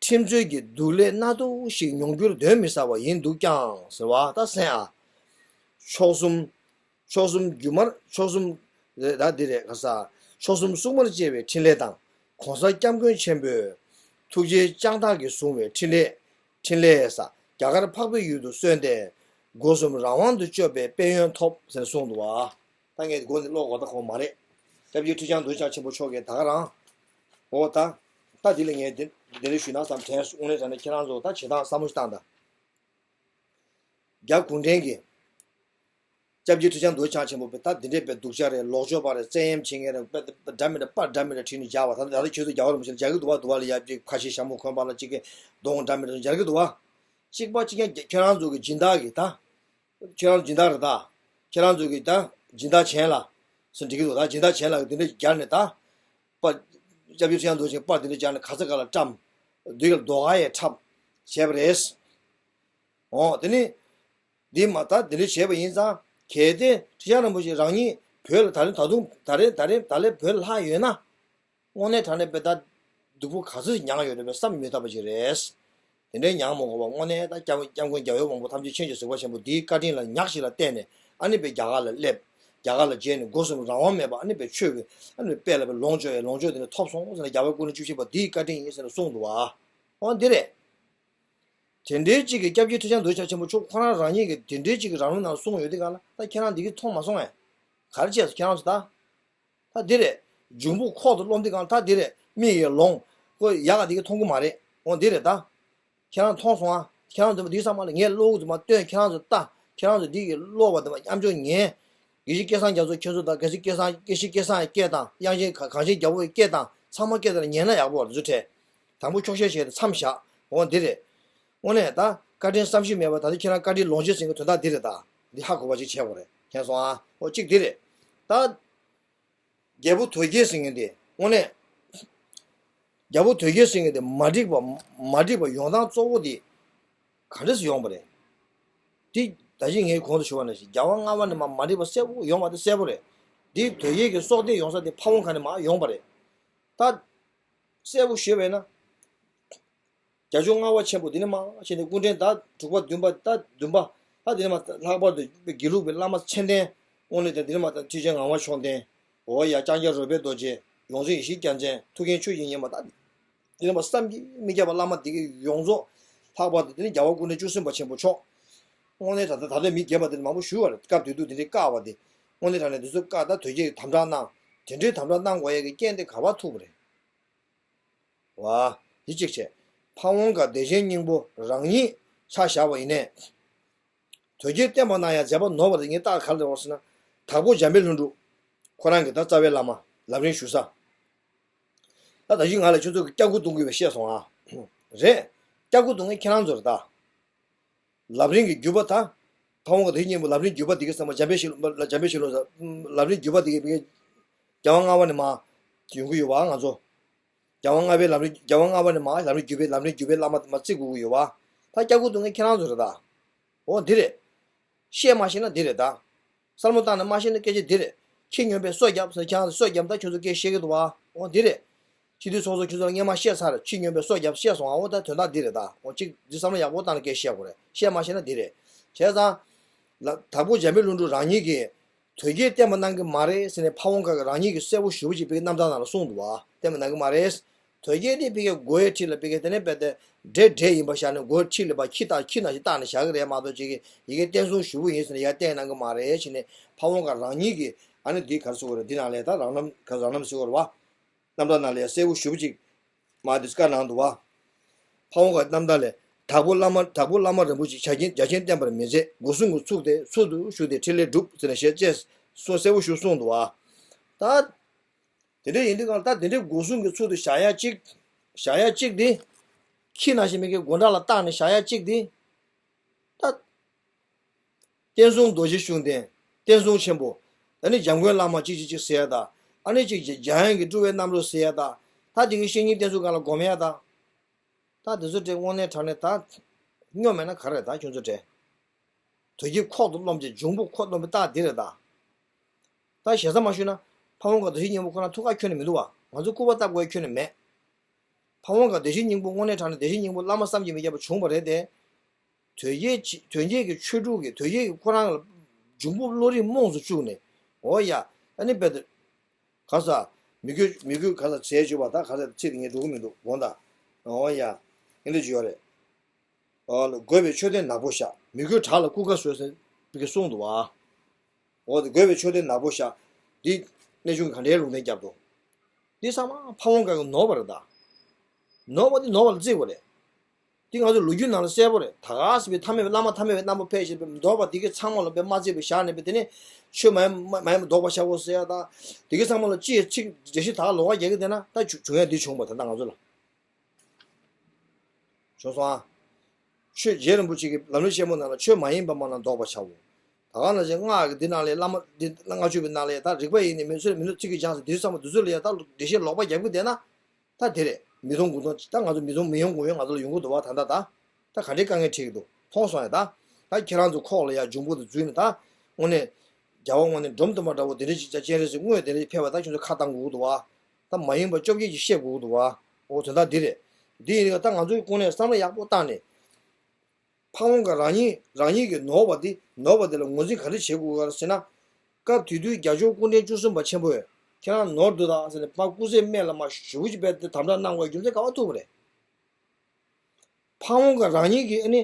ཁྲིམས་རྩོད་ཀྱི་སྡུག་ལས་སྣ་ཚོགས་ཤིག་མྱོང་རྒྱུར་གདོན་མི་ཟ་བ་ཡིན་འདུག་ཀྱང་ཟེར་བ་ད་གསན་ཨ། མཆོག་གསུམ། མཆོག་གསུམ་སྒྱུ་མར་མཆོག་གསུམ། རེད་ད་འདི་རེད་ག་ས། མཆོག་གསུམ་སྲུང་མར་བཅས་པའི་ཕྲིན་ལས་དང་། གོང་ས་སྐྱབས་མགོན་ཆེན་པོས་ཐུགས་རྗེ་བཅངས་ཐག་གིས་བཟུང་བའི་ཕྲིན་ལས། ཕྲིན་ལས་ས་རྒྱ་གར་འཕགས་པའི་ཡུལ་དུ་སོན་ཏེ། སྒོ་གསུམ་རང་དབང་དུ་སྤྱོད་པའི་དཔལ་ཡོན་ཐོབ་ཟེར་གསུངས་འདུག་བ། ད་ངས་སྒོ་ནས་ཀློག་དགོས་ད་གོ་མ་རེད། སྐྱབས་རྗེ་ཁྲི་བྱང་རྡོ་རྗེ་འཆང་ཆེན་པོ་མཆོག་གིས་ད་ག་རང་། འོ་ད། ད་འདི་ལ་ངས་འདི་འདི་ལ་ཞུས་ན་བསམ་དྲན་སོང་། དངོས་གནས་དྲང་གནས་ཁྱེད་རང་ཚོ་ད་བྱེད་སྟངས་བསམ་བློ་ཞིག་བཏང་དང་། རྒྱ་གུང་ཁྲན་གྱིས། སྐྱབས་རྗེ་ཁྲི་བྱང་རྡོ་རྗེ་འཆང་ཆེན་པོ་པས་ད་འདི་འདྲའི་པའི་སྡུག་ཅག་རེད། ལོག་སྤྱོད་པ་རེད། བཙན་གཡེམ་བྱེད་མཁན་རེད། པ་པ་འདྲ་མི་འདྲ་པར་འདྲ་མི་འདྲ་བྲིས་ནས་རྒྱག་པ། ད་ད་ལྟ་ཁྱོད་ཚོ་རྒྱག་རོགས་མི་བྱེད། རྒྱག་གི་འདུག་བ། འདུག་བ་ལ་ཡ་ཁ་ཤས་ཞྭ་མོ་གོན་པ་ལ་གཅིག་གི་གདོང་འདྲ་མི་འདྲ་རྒྱག་གི་འདུག་བ། གཅིག་པ་གཅིག་རྐྱང་ཁྱེད་རང་ཚོ་གི་སྦྱིན་བདག་གི་ད། ཁྱེད་རང་སྦྱིན་བདག་རེད་ད། ཁྱེད་རང་ཚོ་གི་ད་སྦྱིན་བདག་བྱས་ལ། སུ་འགྲིག་གི་འདུག་ད་སྦྱིན་བདག་བྱས་ལ་འདི་འདྲ་རྒྱག་ནས་ད། པ། སྐྱབས་རྗེ་ཁྲི་བྱང་རྡོ་རྗེ་པར་འདི་འདྲ་རྒྱག་ནས་ག་ས་ག་ལ་བཀྲམ། འདི་ག་ལ་རྡོ་ཁ་ཡས་འཁྲབ། བྱས་པ་རེད། འོ་དེ་ནི། འདི་མ་ད་འདི་འདྲ་བྱས་པ་ཡིན་ཙང་གལ་ཏེ་ཁྲི་བྱང་རིན་པོ་ཆེ་རང་ཉིད་བོད་ལ་ད་རེས་ད་དུང་ད་རེས་ད་རེས་ད་ལས་བོད་ལ་ལྷག་ཡོད་ན། དངོས་གནས་དྲང་གནས་པའི་ད་སྡུག་པོ་ག་ཚོད་མྱངས་ཡོད་རེད་པས་བསམ་མི་ཐུབ་པ་ཅིག་རེད། དེ་འདྲའི་མྱངས་མ་དགོས་པ་དངོས་གནས་ད་སྐྱབས་སྐྱབས་མགོན་རྒྱལ་བའི་དབང་པོ་ཐམས་ཅད་མཁྱེན་ཅིང་གཟིགས་པ་ཆེན་པོ་འདིའི་བཀའ་དྲིན་ལ་ཉག་ཞིག་ལ་བརྟེན་ནས་ཨ་ནི་པའི་རྒྱ་གར་ལ་སླེབས། རྒྱ་གར་ལ་མཇལ་ནས་སྒོ་གསུམ་རང་དབང་མེད་པ་ཨ་ནི་པའི་ཆོས་ཀྱི་ཨ་ནི་པའི་དཔལ་ལ་པའི་ལོངས་སྤྱོད་ཡ་ལོངས་སྤྱོད་དེ་འདྲ་ཐོབ་སོང་ཟེར་ནས་རྒྱལ་བའི་སྐུ་ཕྲེང་བཅུ་བཞི་པ་འདིའི་བཀའ་དྲིན་ཡིན་ཟེར་ནས་གསུངས་འདུག་བ། འོ་འདི་རེད། དེ་འདྲའི་གཅིག་གི་སྐྱབས་རྗེ་ཁྲི་བྱང་རྡོ་རྗེ་འཆང་ཆེན་པོ་མཆོག་ཁོ་རང་རང་ཉིད་ཀྱིས་དེ་འདྲའི་གཅིག་གི་རང་ལུགས་ནང་གསུངས་ཡོད་དེ་གང་ལ་ད་ཁྱེད་རང་འདི་གི་མཐོང་མ་སོང་ངས། ག་རེ་བྱས་སོ་ཁྱེད་རང་ཚོ་ད། ད་འདི་རེད། འབྱུང་པོ་ཁོག་ཏུ་རློམ་དེ་གང་ད་འདི་རེད། མིག་གིས་ལོང་། ཁོ་ཡག་ག་འདི་གི་མཐོང་གི་མ་རེད། འོ་འདི་རེད་ད། ཁྱེད་རང་མཐོང་སོང་ཨ། ཁྱེད་རང་ཚོ་འདི་ཚང་མ་ལ་ངས་ཀློག་གི་འདུག་མ་སྟོན། ཁྱེད་རང་ཚོ་ལྟ། ཁྱེད་རང་ཚོ་འདི་གི་ཀློག་པ་འདུག་མ་ཉམས་ཆུང་ཉན། དགེ་བཤེས་སྐལ་བཟང་རྒྱ་མཚོ་ཁྱེད་ཚོ་དང་དགེ་བཤེས་སྐལ་བཟང་དགེ་བཤེས་སྐལ་བཟང་ཡི་སྐད་དང་དབྱངས་ཅན་གངས་ཅན་རྒྱལ་པོ་ཡི་སྐད་དང་ཚང་མ་སྐད་དང་ཉན་ན་ཡག་པོ་རེད་ཚུལ་ཁྲེ། དང་པོ་འཁྱོག་བཤད་བྱས་ཏེ་མཚམས་བཞག་འོ་འདི་རེད། དངོས་གནས་ད་བཀའ་དྲིན་བསམ་ཤེས་མེད་པ་ད་ལྟ་ཁྱེད་རང་བཀའ་དྲིན་ལོངས་སྤྱོད་ཟེར་གྱི་དོན་དག་འདི་རེད་ད། འདི་ཧ་གོ་བ་ཅིག་བྱས་དགོས་རེད་མཁྱེན་སོང་ཨ། འོ་གཅིག་འདི་རེད། ད། རྒྱལ་པོ་དོལ་རྒྱལ་ཟེར་མཁན་དེ་དངོས་གནས། རྒྱལ་པོ་དོལ་རྒྱལ་ཟེར་མཁན་དེ་མ་འགྲིག་པ་མ་འགྲིག་པ་ཡོང་སྟངས་གཙོ་བོ་དེ་ག་འདྲ་སེ་ཡོང་བ་རེད། དེ་ད་གིན་ངས་གོང་དུ་ཞུས་པ་ནང་བཞིན་རྒྱལ་བ་ལྔ་པ་ནས་མར་མ་འགྲིག་པ་གསལ་པོ་ཡོང་བ་དེ་གསལ་པོ་རེད། དེ་དོལ་རྒྱལ་གྱི་སྲོག་གཏད་ཡོང་ས་དེ་ཕ་བོང་ཁ་ནས་མར་ཡོང་བ་རེད། ད་གསལ་པོ་ཞུས་པ་ཡིན་ན། རྒྱལ་མཆོག་ལྔ་པ་ཆེན་པོ་འདི་ནས་མར་བྱས་ནས་སྐུ་ཕྲེང་ཟླ་དྲུག་པ་བདུན་པ་ཟླ་བདུན་པ་ད་འདི་ནས་མར་ལྷག་པར་དུ་དགེ་ལུགས་པའི་བླ་མ་མཚན་ལྡན་དངོས་གནས་དེ་འདི་ནས་མར་ད་ཁྲི་ཆེན་ངག་དབང་མཆོག་ལྡན། འོ་ཡ་ལྕང་སྐྱ་རོལ་པའི་རྡོ་རྗེ། ཡོངས་འཛིན་ཡེ་ཤེས་རྒྱལ་མཚན། ཐུའུ་བཀྭན་ཆོས་དབྱིངས་སྙེ་མ་ད་འདི་ནས་མར་བསམ་གྱིས་མི་ཁྱབ་པ་བླ་མ་འདི་གའི་ཡོངས་རྫོགས། ལྷག་པར་དུ་འདི་ནས་རྒྱལ་བ་སྐུ་ཕྲེང་བཅུ་གསུམ་པ་ཆེན་པོ་མཆོག་དངོས་གནས་ད་ལྟ་ད་ལྟ་མི་རྒན་པ་འདི་ནས་མང་པོ་ཞུ་བ་རེད། སྐབས་དེ་དུས་འདི་འདྲའི་བཀའ་བ་འདི་དངོས་གནས་དྲང་གནས་འདི་ཚོ་བཀའ་ད་དོལ་རྒྱལ་གྱིས་དམ་དྲག་གནང་། དེ་འདྲའི་དམ་དྲག་གནང་དགོས་ཡས་ཀྱི་རྐྱེན་དེ་ག་པར་ཐུག་པ་རེད། བ། འདི་གཅིག་བྱས། ཕ་བོང་ཁ་བདེ་ཆེན་སྙིང་པོ་རང་ཉིད་ཆ་བཞག་པ་ཡིན་ནས། དོལ་རྒྱལ་བསྟན་པ་གནང་ཡ་མཛད་པ་ནོར་བ་དེ་ངས་རྟགས་ག་རེ་རེད་ཟེར་ན། དྭགས་པོ་འཇམ་དཔལ་ལྷུན་གྲུབ། ཁོ་རང་གི་ད་རྩ་བའི་བླ་མ་ལམ་རིམ་ཞུ་ས། ད་ད་གིན་ང་ལ་ཁྱོད་ཚོ་གི་སྐྱབས་མགོན་གཏོང་གི་ཡོད་པ་བཤད་སོང་ཨ། རེད། སྐྱབས་མགོན་གཏོང་མཁན་ཁྱེད་རང་ཚོ་རེད་ད། ལམ་རིམ་གྱི་བརྒྱུད་པ་དང་། ཕ་བོང་ཁ་བདེ་ཆེན་སྙིང་པོ་ལམ་རིམ་བརྒྱུད་པ་འདི་གའི་ཚང་མ་འཇམ་དཔལ་ཞི་ལུ་འཇམ་དཔལ་ཞི་ལུ་ཟེར། ལམ་རིམ་བརྒྱུད་པ་འདི་གའི་རྒྱལ་བ་ལྔ་པ་ནས་མར་ཡོང་གི་ཡོད་པ་ང་ཚོ། རྒྱལ་བ་ལྔ་པའི་ལམ་རིམ་རྒྱལ་བ་ལྔ་པ་ནས་མར་ལམ་རིམ་བརྒྱུད་པའི་ལམ་རིམ་བརྒྱུད་པའི་བླ་མ་མར་བརྩི་དགོས་ཀྱི་ཡོད་པ། ད་སྐྱབས་མགོན་གཏོང་མཁན་ཁྱེད་རང་ཚོ་རེད་ད། འོ་འདི་རེད། བཤད་མ་ཤེས་ན་འདི་རེད་ད། བསམ་བློ་བཏང་ནས་མ་ཤེས་ན་སྐད་ཆ་འདི་རེད། ཁྱི་སྨྱོན་པས་སོ་བརྒྱབ་ཟེར་ཁྱེད་རང་ཚོ་སོ་བརྒྱབ་ད་ཁྱོད་ཚོ་སྐད་བཤད་ཀྱི་འདུག་བ། འོ་འདི་རེད། སྤྱི་འཐུས་ཚོགས་གཙོ་ཁྱོད་ཚོ་ལ་སྔན་མ་བཤད་ཚར། ཁྱི་སྨྱོན་པས་སོ་བརྒྱབ་བཤད་སོང་ཨ། འོ་ད་དོན་དག་འདི་རེད་ད། འོ་གཅིག་འདི་བསམ་བློ་ཡག་པོ་བཏང་ནས་སྐད་བཤད་དགོས་རེད། བཤད་མ་ཤེས་ན་འདི་རེད། བྱས་ཙང་། ལ་དྭགས་པོ་འཇམ་དཔལ་ལྷུན་གྲུབ་རང་ཉིད་ཀྱིས། དོལ་རྒྱལ་བསྟན་པ་གནང་གི་མ་རེད་ཟེར་ནས་ཕ་བོང་ཁ་གིས་རང་ཉིད་ཀྱིས་གསལ་པོ་ཞེ་པོ་ཅིག་ཕ་གིའི་རྣམ་ཐར་ནང་ལ་གསུངས་འདུག་བ། བསྟན་པ་གནང་གི་མ་རེད། དོལ་རྒྱལ་ནི་ཕ་གིའི་མགོ་ཡི་འཁྲིས་ལ་ཕ་གིའི་དེ་ནས་རྦད་དེ་འདྲེ་འདྲེ་ཡིན་པ་བཞག་ནས་མགོ་ཡི་འཁྲིས་ལ་ཕར་ཁྱི་ལྟ་ཁྱི་ནང་བཞིན་བཏགས་ནས་བཞག་གི་རེད་མ་གཏོགས་ཅིག་གིས་ཡ་གིའི་བསྟན་སྲུང་ཞེ་པོ་ཡིན་ཟེར་ནས་ཡ་བསྟན་གནང་གི་མ་རེད་ཟེར་ནས་ཕ་བོང་ཁ་རང་ཉིད་ཀྱིས་ཨ་ནི་འདི་ག་རེ་ཟེར་དགོས་རེད། འདི་ནང་ལ་ད་རང་རྣམ་ག་རང་རྣམ་ཟེར་དགོས་རེད་བ། རྣམ་ཐར་ནང་ལ་ཡ་གསལ་པོ་ཞེ་པོ་ཅིག་མར་འདི་བཀའ་གནང་འདུག་བ། ཕ་བོང་ཁ་རྣམ་ཐར་ལས། དྭགས་པོ་བླ་མ་དྭགས་པོ་བླ་མ་རིན་པོ་ཆེ་རྒྱ་ཆེན་རྒྱ་ཆེན་བསྟན་པར་མི་མཛད། སྒོ་སྲུང་གི་ཚུགས་ཏེ་ཚུལ་དུ་བཞུགས་ཏེ་ཕྲིན་ལས་སྒྲུབ་ཟེར་ནས་ཞལ་བཅས་སོ་གསལ་པོ་ཞིག་གསུངས་འདུག་བ། ད། དེ་འདྲ་ཡིན་དུས་གང་ལ་ད་དེ་འདྲའི་སྒོ་སྲུང་གི་ཚུལ་དུ་བཞག་ཡ་གཅིག་བཞག་ཡ་གཅིག་དེ། ཁྱི་ནང་བཞིན་མི་གི་མགོ་འདྲ་ལ་བཏགས་ནས་བཞག་ཡ་གཅིག་དེ། ད། བསྟན་སྲུང་རྡོ་རྗེ་ཤུགས་ལྡན། བསྟན་སྲུང་ཆེན་པོ། ད་ནི་འཇམ་མགོན་བླ་མ་གཅིག་གཅིག་གཅིག་ཟེར་ཡ་ད། ཨ་ནི་གཅིག་གཅིག་འཇམ་དབྱངས་ཀྱི་སྤྲུལ་པའི་རྣམ་རོལ་ཟེར་ཡ་ད། ད་དེ་གི་བཤེས་གཉེན་བསྟེན་ཚུལ་སྒང་ལ་སྒོམ་ཡ་ད། ད་དེ་ཚོ་དེ་དངོས་གནས་དྲང་གནས་ད། སྨྱོ་མེད་ན་ག་རེ་ད་ཁྱོད་ཚོ་དེ། དོལ་རྒྱལ་ཁོག་ཏུ་རློམ་བྱས་འབྱུང་པོ་ཁོག་རློམ་པའི་རྟགས་འདི་རེད་ད། ད་ཞེ་ས་མ་ཞུས་ན། ཕ་བོང་ཁ་བདེ་ཆེན་སྙིང་པོ་ཁོ་རང་ཐུགས་ཁ་ཁྱོན་ནས་མི་འདུག་བ། ང་ཚོ་སྐུར་པ་བཏབ་དགོས་ཁྱོན་ནས་མེད། ཕ་བོང་ཁ་བདེ་ཆེན་སྙིང་པོ་དངོས་གནས་དྲང་གནས་བདེ་ཆེན་སྙིང་པོ་བླ་མ་བསམ་གྱིས་མི་ཁྱབ་པ་བྱུང་བ་རེད་དེ། དོལ་རྒྱལ་གྱི་དོལ་རྒྱལ་གྱི་ཆོས་དྲུག་གི་དོལ་རྒྱལ་གྱི་ཁོ་རང་ལ་འབྱུང་པོ་བློ་རིག་རྨོངས་སུ་བཅུག་ནས། འོ་ཡ། ཨ་ནི་རྦད་དེ། ག་ས། མི་དགོས་མི་དགོས་ག་ས་བྱས་བཅུག་པ་ད་ག་ས་ཚིག་དེ་ངས་འགྲོ་གི་མི་འདུག་དགོངས་དག་འོ་ཡ། ཨེ་འདྲ་ཅིག་ཡོད་རེད། འོ་ལ་དགོས་པའི་མཆོད་རྟེན་ནག་པོ་བཞག་མི་དགོས་བྲག་ལ་སྐུ་ཁ་བཟོས་ཟེར་བི་གི་གསུངས་འདུག་བ། འོ་དེ་དགོས་པའི་མཆོད་རྟེན་ནག་པོ་བཞག་འདི་གནས་ཆུང་ག་འདྲའི་ལུང་བསྟན་བརྒྱབ་འདུག་འདི་ཚང་མ་ཕ་བོང་ཁ་གི་ནོར་བ་རེད་ད། ནོར་བ་འདི་ནོར་བ་ལ་བརྩི་དགོས་རེད། འདི་ང་ཚོ་ལོ་རྒྱུས་ནང་ལ་གསལ་པོ་རེད། ད་ག་སེ་བའི་ཐ་མལ་པའི་བླ་མ་ཐ་མལ་པའི་རྣམ་པ་ཕལ་ཆེར་འདོགས་པ་འདི་གའི་ཚང་མ་ལ་དཔེ་མ་བརྩིས་པའི་བཞག་ནས་པའི་དེ་ནས་ཆོས་མ་ཡིན་མ་མ་ཡིན་པ་འདོགས་པ་བྱ་དགོས་ཟེར་ཡ་ད། འདི་གའི་ཚང་མ་ལ་ཅི་ཡི་ཚིག་འགྲེལ་བཤད་ད་ག་ལོགས་ཀ་རྒྱག་གི་བསྡད་ན་ད་བྱུང་བྱུང་ཡ་འདི་བྱུང་བ་ད་ལྟ་ང་ཚོ་ལ། བྱུང་སོང་ཨ། ཆོས་རྗེ་རིན་པོ་ཆེ་གི་ལམ་རིམ་ཆེན་མོ་ནང་ལ་ཆོས་མ་ཡིན་པ་མ་ན་འདོགས་པ་བྱའོ། ད་ག་ནང་བཞིན་སྔགས་ཀྱི་འདི་ནང་ལས་བླ་མ་འདི་ལྔ་མཆོད་པའི་ནང་ལས་ད་རིག་པ་ཡིས་ནི་མི་ཚོལ་མི་ནུབ་ཚིག་གིས་སྦྱངས་ཟེར་འདི་ཚོ་ཚང་མ་འདི་ཚོ་ལ་ཡ་ད་འགྲེལ་བཤད་ལོག་པ་རྒྱབ་གི་བསྡད་ན། ད་དེ་རེད། མི་མཐོང་དགུ་མཐོང་ད་ང་ཚོ་མི་མཐོང་མི་ཡོང་དགུ་ཡོང་ང་ཚོ་ལ་ཡོང་གི་འདུག་བ། ད་ལྟ་ད་ད་ག་འདྲའི་དཀའ་ངལ་འཕྲད་ཀྱི་འདུག་མཐོང་སོང་ཡ་ད། ད་ཁྱེད་རང་ཚོ་ཁོག་ལ་ཡ་འབྱུང་པོ་དེ་འཛུལ་ནས་ད། དངོས་གནས། རྒྱལ་བ་དངོས་གནས་འབྲོམ་སྟོན་པ་འདྲ་བོ་དེ་འདྲ་ཅིག་ཅག་སྤྱན་རས་གཟིགས་དངོས་དེ་འདྲ་ཅིག་ཕེབས་པ་ད་ཁྱོད་ཚོ་ཁ་བཏང་དགོས་ཀྱི་འདུག་བ། ད་མ་ཡིན་པ་བཅོ་བརྒྱད་ཅིག་བཤད་དགོས་ཀྱི་འདུག་བ། འོ་དོན་དག་འདི་རེད། འདི་ཡིན་ད་ང་ཚོའི་ཀུན་ནས་བསམ་བློ་ཡག་པོ་བཏང་ནས། ཕ་བོང་ཁ་རང་ཉིད་རང་ཉིད་ཀྱི་ནོར་བ་འདི་ནོར་བ་དེ་ལ་ངོས་འཛིན་ག་རེ་བྱེད་དགོས་ཀྱི་རེད་ཟེར་ན། སྐབས་དེ་དུས་རྒྱལ་མཆོག་སྐུ་ཕྲེང་བཅུ་གསུམ་པ་ཆེན་པོས་ཁྱེད་རང་ནོར་འདུག་ད་ཟེར་ནས་ཕར་སྐུ་ཚེ་སྨད་ལ་མར་ཞེ་པོ་ཅིག་རྦད་དེ་དམ་དྲག་གནང་བའི་རྒྱུ་མཚན་ག་པར་ཐུག་པ་རེད། ཕ་བོང་ཁ་རང་ཉིད་ཀྱིས་ཨ་ནི།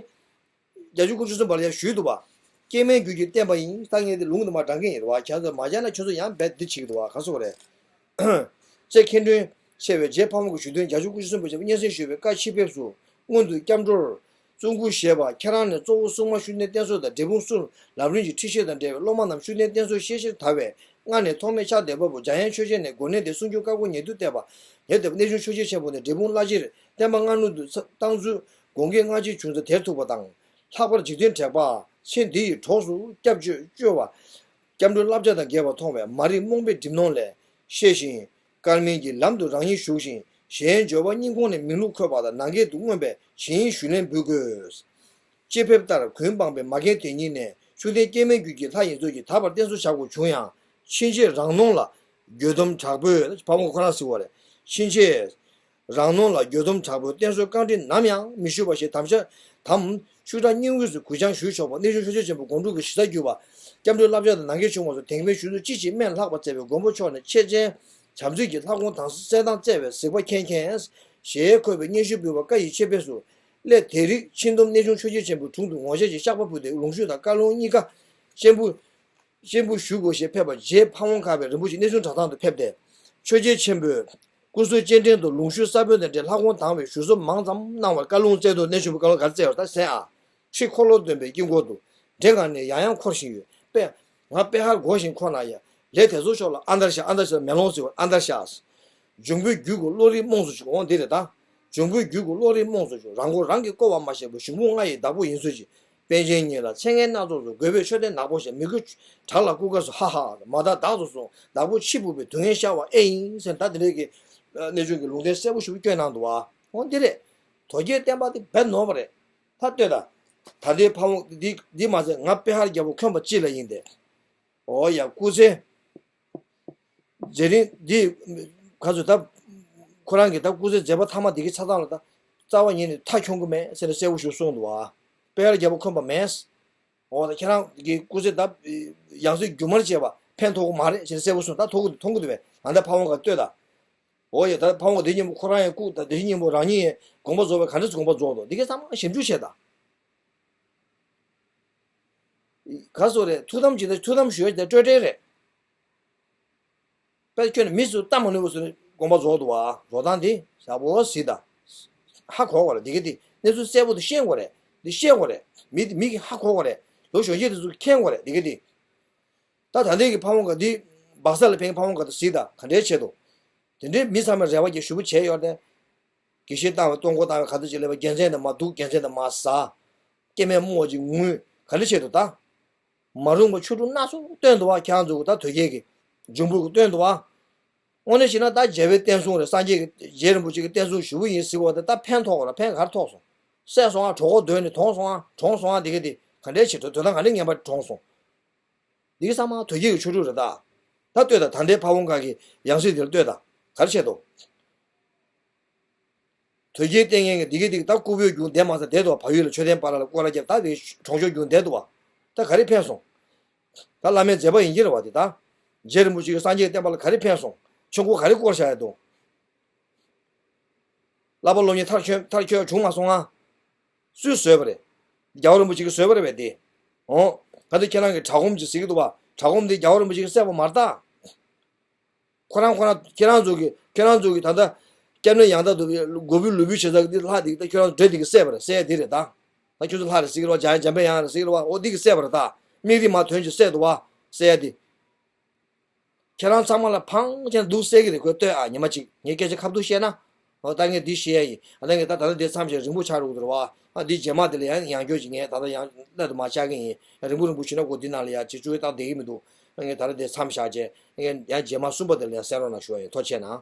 རྒྱལ་མཆོག་སྐུ་ཕྲེང་བཅུ་གསུམ་པ་ལ་ཡང་ཞུས་འདུག་བ། སྐྱེ་མེད་རྒྱུད་ཀྱི་བསྟན་པ་ཡིན་ད་ངས་དེ་ལུང་དུ་མ་དྲངས་ཀྱི་ཡིན་རེད་བ། ཁྱེད་ཚོ་མ་མཇལ་ན་ཁྱོད་ཚོ་ཡང་རྦད་འདི་བྱེད་ཀྱི་འདུག་བ་ག་སོག་རེད། རྩེ་མཁན་སྒྲོན་ཆེ་བའི་རྗེ་ཕག་མོ་གི་ཞུ་དོན་རྒྱལ་མཆོག་སྐུ་ཕྲེང་བཅུ་གསུམ་པ་ཆེན་པོ་སྙན་སེང་ཞུས་པའི་བཀའ་ཕྱི་ཕེབས་སུ་སྔོན་དུ་སྐྱབས་འགྲོར། བཙུན་དགོན་ཞེས་པ་ཁྱེད་རང་ནས་གཙོ་བོ་སྲུང་མ་ཤུགས་ལྡན་བསྟེན་གསོལ་དང་འབྲས་སྤུངས་སུ་ལམ་རིམ་གྱི་ཁྲིད་བཤད་དང་འབྲེལ་བའི་སློབ་མ་རྣམས་ཤུགས་ལྡན་བསྟེན་གསོལ་ཤེས་ཤེས་དར་བས་སྔ་ནས་ཐོགས་མེད་ཕྱག་འདེབས་པ་པོ་འཇམ་དབྱངས་ཆོས་རྒྱལ་ནས་དགོན་གནས་དེ་གསུང་ཆོས་བཀའ་བསྒོ་ཉེ་དུ་གཏད་པ། ཉེ་དུ་གནས་ཆུང་ཆོས་རྒྱལ་ཆེན་པོ་ནས་འབྲས་སྤུངས་བླ་སྤྱིར་བསྟན་པ་སྔ་སྣུར་དུ་བཏང་ཚུལ་དགོངས་འགལ་སྔ་ཕྱིར་བྱུང་ཚུལ་དེར་ཐུག་པ་དང་། ལྷག་པར་འཇིག་རྟེན་དྲེགས་པ་ཚེ་འདི་ཡི་གྲོགས་སུ་སྐྱབས་བཅོལ་བཅོལ་བ། སྐྱབས་འགྲོའི་བསླབ་བྱ་དང་འགལ་བར་མཐོང་བས་མ་རིག་རྨོངས་པའི་གྲིབ་ནོར་ལས་ཤེས་ཤིང་། དཀར་མིན་གྱི་ལམ་དུ་རང་ཉིད་ཞུགས་ཤིང་ གཞན་འབྱོར་པ་སྙིང་ཁོང་ནས་མི་བླུག་འཁོད་པ་དང་། ནང་འགལ་དུ་མངོན་པས་བྱིན་ཞུས་ལན་འབུལ་དགོས། སྤྱི་ཕེབས་ལྟར་གུན་སྤངས་པའི་མ་རྒན་དེ་ཉིད་ནས་ཤུགས་ལྡན་སྐྱེ་དམན་རྒྱུད་ཀྱི་ལྷ་ཡིན་ཚུལ་གྱིས་ད་བར་བསྟན་གསོལ་བྱ་དགོས་བྱུང་ཡང་། ཕྱིན་ཆད་རང་ནོངས་ལ་འགྱོད་སྡོམ་དྲག་པོས། ཕ་བོང་ཁོ་རང་ཟེར་བ་རེད། ཕྱིན་ཆད་རང་ནོངས་ལ་འགྱོད་སྡོམ་དྲག་པོས་བསྟན་གསོལ་བཀའ་འདྲི་ནམ་ཡང་མི་ཞུ་བ་ཞེས་དམ་བཅའ་དམ། ཤུགས་དྲག་སྙིང་དབུས་སུ་གུས་འཆང་ཞུས་ཆོག་པ། གནས་ཆུང་ཆོས་རྗེ་ཆེན་པོ་སྒོམ་སྒྲུབ་ཀྱི་གཞི་རྩར་གྱུར་པ། སྐྱབས་འགྲོའི་བསླབ་བྱ་དང་ནང་འགལ་བྱུང་བ་སོགས་དེང་མིན་ཞུ་ཚོད་ཅི་ཞིག་སྨན་ལྷག་པར་བཙལ་བའི་མགོན་པོ་མཆོག་ནས་ཆེ་ཆེན་བྱམས་བརྩེ་གྱི་ལྷ་དགོངས་དང་གསལ་དང་བརྩེ་བའི་གཟིགས་པ་མཁྱེན་མཁྱེན། ཞེས་འཁོད་པའི་སྙན་ཞུ་འབུལ་བ་བཀའ་ཡི་ཆེད་ཕེབས་སུ་སླེབས། དེ་རིང་ཕྱི་སྡོམ་གནས་ཆུང་ཆོས་རྗེ་ཆེན་པོའི་དྲུང་དུ་ངོ་ཤེས་ཀྱི་བཤགས་པ་ཕུལ་ཏེ་ལུང་ཞུ་དང་བཀའ་ལུང་གཉིས་ཀ་སྤྱན་འབུལ། སྤྱན་འབུལ་ཞུ་དགོས་ཞེས་ཕེབས་པ་རྗེས་ཕ་བོང་ཁ་པའི་རིན་པོ་ཆེ་གནས་ཆུང་གྲྭ་ཚང་དུ་ཕེབས་ཏེ། ཆོས་རྗེ་ཆེན་པོས་སྐུ་གསོལ་སྤྱན་འདྲེན་དུ་ལུང་ཞུ་ས་བོན་དང་འབྲེལ་ལྷ་དགོངས་དང་བའི་ཞུ་སྲོལ་མང་ཙམ་གནང་བར་བཀའ་ལུང་སྩལ་དོན། གནས་ཆུང་པོས་བཀའ་ལུང་ག་རེ་སྩལ་བར་ད་གསན་ཨ། ཁྲི་འཁོར་ལོ་སྡོམ་པའི་དཀྱིལ་འཁོར་དུ། འདྲེ་གང་ནས་ཡང་ཡང་འཁོར་བཞིན་ཡོད། པས་ང་པེ་ཧར་འགོག་བཞིན་འཁོར་ན་ཡང་། ལས་དེ་ཚོ་ཕྱོགས་ལ་ཨ་འདར་ཤ། ཨ་འདར་ཤ་མེ་ལོང་ཟེར་བར་ཨ་འདར་ཤ། འབྱུང་པོའི་རྒྱུད་ཀྱི་བློ་རིག་རྨོངས་སུ་བཅུག་འོང་འདི་རེད་ད། འབྱུང་པོའི་རྒྱུད་ཀྱི་བློ་རིག་རྨོངས་སུ་བཅུག་རང་མགོ་རང་གིས་བསྐོར་བ་མ་ཤེས་པ་གཞུང་ཕུང་ལྔ་ཡི་བདག་པོ་ཡིན་ཚུལ་གྱིས། པཎ་ཆེན་ཉིད་ལ་ཚེ་སྔའི་སྣ་ཚོགས་སུ་རྒོད་པོས་མཆོད་རྟེན་ནག་པོ་བཞེངས། མི་དགོས་བྲག་ལ་སྐུ་དཀར་སོགས། ཧ་ཧ། མ་དག་བདག་ཏུ་བཟུང་བདག་པོ་ཕྱི་ཕུག་པའི་སྡུག་བསྔལ་ཤར་བ་ཨེ་ཡིན་ཟེར། ད་དེ་འདྲའི་གི་གནས་ཆུང་གི་ལུང་བསྟན་གསལ་པོ་ཞིག་བསྐྱོན་གནང་འདུག་བ། འོ་འདི་རེད། དོལ་རྒྱལ་བསྟན་པ་འདི་བེད་ནོར་བ་རེད། ད་ལྟོས་དང་། ད་ལྟའི་ཕ་བོང་འདི་འདི་མ་ཟད་ང་པེ་ཧར་རྒྱལ་པོ་འཁོན་པ་ཅི་ལ་ཡིན་ཏེ། འོ་ཡ་སྐུ་ཚེ། མཛད་རིམ་འདི་ག་ཚོད་ད། ཁོ་རང་གིས་ད་སྐུ་ཚེ་མཛད་པ་ཐ་མ་འདི་གི་ཆ་ཚང་ལ་ད། རྩ་བ་ཉིད་ནས་མཐའ་འཁྱོངས་ཀྱི་མེད་ཟེར་ནས་གསལ་པོ་ཞིག་གསུངས་འདུག་བ། པེ་ཧར་རྒྱལ་པོ་འཁོན་པ་མེད། འོ་ད་ཁྱེད་རང་གི་སྐུ་ཚེ་ད། ཡང་སྲིད་རྒྱུན་མར་བྱས་པ་ཕན་ཐོགས་ཀྱི་མ་རེད་ཟེར་ནས་གསལ་པོ་གསུངས། ད་ཐོགས་ཀྱི་འདུག་མཐོང་གི་འདུག་བས། ད་ལྟ་ཕ་བོང་ཁ་ལྟོས་དང་། འོ་ཡ་ད་ཕ་བོང་ཁ་འདི་སྙིང་པོ་ཁོ་རང་ཡང་སྐུ་ད་འདི་སྙིང་པོ་རང་ཉིད་ཡང་དགོངས་པ་རྫོགས་པའི་ག་འདྲ་ཞིག་དགོངས་པ་རྫོགས་འདུག་འདི་གའི་ཚང་མ་ཞིབ་འཇུག་བྱས་དང་། ག་སོ་རེད། ཐུགས་དམ་ཇི་ལྟར་ཐུགས་དམ་ཞུ་ཡ་དེ་སྤྲོས་བྲལ་རེད། དཔེ་ཁྱོད་ནི་མི་སུ་ལྟ་མ་ནུས་པ་སུ་ནི་དགོངས་པ་རྫོགས་འདུག་བ། རྫོགས་སྟངས་འདི་ཞག་པོ་གཟིགས་དང་། ཧ་གོ་དགོས་རེད། འདི་ག་འདི་གནས་ཚུལ་གསལ་པོ་དེ་ཤེས་དགོས་རེད། འདི་ཤེས་དགོས་རེད། མི་མི་གི་ཧ་གོ་དགོས་རེད། ལོ་གཞོན་སྐྱེས་དེ་ཚོ་མཁྱེན་དགོས་རེད། འདི་ག་འདི། ད་ད་ལྟའི་གི་ཕ་བོང་ཁ་འདི་སྦག་ས་ལ་ཕན་ཕ་བོང་ཁ་དེ་གཟིགས་དང་ག་འདྲའི་ཆེད་དུ། དེ་འདྲའི་མི་ཚང་མས་རེ་བ་གྱིས་ཞུ་བ་བྱས་ཡོད་དེ། དགེ་བཤེས་བཏང་བའི་གཏོང་སྒོ་བཏང་བའི་ག་ཚོད་ཅིག་ལས་པ་རྒྱལ་མཚན་དང་མ་འདུག་རྒྱལ་མཚན་དང་མ་ཟ། སྐྱེ་དམན་རྨོ་ཅིག་ངུས་ག་འདྲ་བྱེད་དུ་ད། མ་རུངས་པ་ཆོ་འཕྲུལ་སྣ་ཚོགས་སྟོན་འདུག་བ། ཁྱེད་རང་ཚོ་གི་ད་དོལ་རྒྱལ་གི་འབྱུང་པོ་གི་སྟོན་འདུག་བ། དངོས་གནས་བྱས་ན་ད་རྒྱལ་བའི་བསྟན་སྲུང་རེད། སངས་རྒྱས་ཀྱི་རྗེ་རིན་པོ་ཆེ་གི་བསྟན་སྲུང་ཞུ་བ་ཡིན་ཟེར་བ་དེ་ད་ཕན་ཐོགས་ར་ཕན་ག་རེ་ཐོགས་སོང་། བསད་སོང་ཨ། གྲོད་ཁོག་རྡོལ་ནས་གྲོངས་སོང་ཨ། གྲོངས་སོང་ཨ། འདི་ག་འདི་ག་འདྲའི་བྱེད་དོ་དོན་དག་ག་འདྲའི་ངན་པ་གྲོངས་སོང་། འདི་ག་ཚང་མ་དོལ་རྒྱལ་གྱི་ཆོ་འཕྲུལ་རེད་ད། ད་ལྟོས་དང་། ད་ལྟའི་ཕ་བོང་ཁ་གི་ཡང་སྲིད་འདིར་ལྟོས་དང་། ག་རེ་བྱེད་དོ། དོལ་རྒྱལ་བསྟེན་མཁན་གྱི་འདི་ག་འདི་ག་ད་སྐུ་བོའི་རྒྱུན་འདས་མ་ཚར་བསྡད་དོ། བལ་ཡུལ་ལ་མཆོད་རྟེན་སྤར་ལ་སྐོར་ར་རྒྱབ། ད་དེ་གྲོང་ཆོག་རྒྱུན་བསྡད་འདུག་བ། ད་ག་རེ་ཕན་སོང་། ད་བླ་མའི་མཛད་པ་ཡིན་གྱི་རེད་བ་དེ་ད། རྗེ་རིན་པོ་ཆེ་གི་སངས་རྒྱས་བསྟན་པ་ལ་ག་རེ་ཕན་སོང་། ཆོ་འཁོར་ག་རེ་བསྐོར་བཞག་ཡ་འདུག་བསླབ་པ་སློབ་གཉེར་མཐར་འཁྱོལ་མཐར་འཁྱོལ་བྱུང་མ་སོང་ང་། སུས་བཟོས་པ་རེད། རྒྱལ་བ་རིན་པོ་ཆེ་གིས་བཟོས་པ་རེད་པས་དེ། འོང་། ག་དུས་ཁྱེད་རང་གིས་དྲག་སྒོམ་ཅིག་ཟེར་གྱི་འདུག་བ། དྲག་སྒོམ་དེ་རྒྱལ་བ་རིན་པོ་ཆེ་གིས་བསད་པ་མ་རེད་ད། ཁོ་རང་ཁོ་རང་ཁྱེད་རང་ཚོ་གིས་ཁྱེད་རང་ཚོ་གིས་ད་ལྟ་སྐྱབས་གནས་ཡང་དག་ཏུ་མགོ་བོའི་ལུས་པོའི་བྱེད་ས་གི་འདི་ལྷ་དེ་གིས་ད་ཁྱོད་རང་ཚོ་འདྲེ་དེ་གིས་བསད་པ་རེད། བསད་ཡ་དེ་རེད་ད། ད་ཁྱོད་ཚོ་ལྷ་རེད་ཟེར་གྱི་རེད་བ། འཇམ་དབྱངས་འཇམ་དཔལ་དབྱངས་རེད་ཟེར་གྱི་རེད་བ། འོ་འདི་གིས་བསད་པ་རེད་ད། མིག་རིལ་མ་ཐོན་ཅིག་བསད་འདུག་བ། བསད་ཡ་དེ། ཁྱེད་རང་ཚང་མ་ལ་ཕངས་ཅན་འདུག་ཟེར་གྱི་རེད། ཁོས་ལྟོས་ཨ། ཉི་མ་གཅིག་ངས་སྐད་ཆ་ཁ་ཐུག་བཤད་ན། འོ་ད་ངས་འདི་བཤད་ཡ་ཡིན། ཨ་ད་ངས་ད་ད་ལྟ་འདི་མཚམས་བཞག་རིང་པོ་ཆགས་འགྲོ་གི་འདུག་རེད་བ། ཨ་འདི་རྗེས་མ་དེ་ལ་ཡང་ཡང་བསྐྱར་ཅིག་ངས་ད་ལྟ་ཡང་སླད་དུ་མ་བཅར་གི་ཡིན། རིང་པོ་རིང་པོ་ཞུས་ན་ཁོ་འདི་ནང་ལ་ཡ་ཅིག་བཅུག་ཡ་ད་བསྡད་ཀྱི་མི་འདུག་ངས་ད་ལྟ་འདི་མཚམས་བཞག་བྱས་ངས་ཡང་རྗེས་མ་གསུམ་པ་དེ་ལ་ཡང་གསན་རོགས་གནང་ཞུ་བ་ཡིན། ཐུགས་རྗེ་གནང་།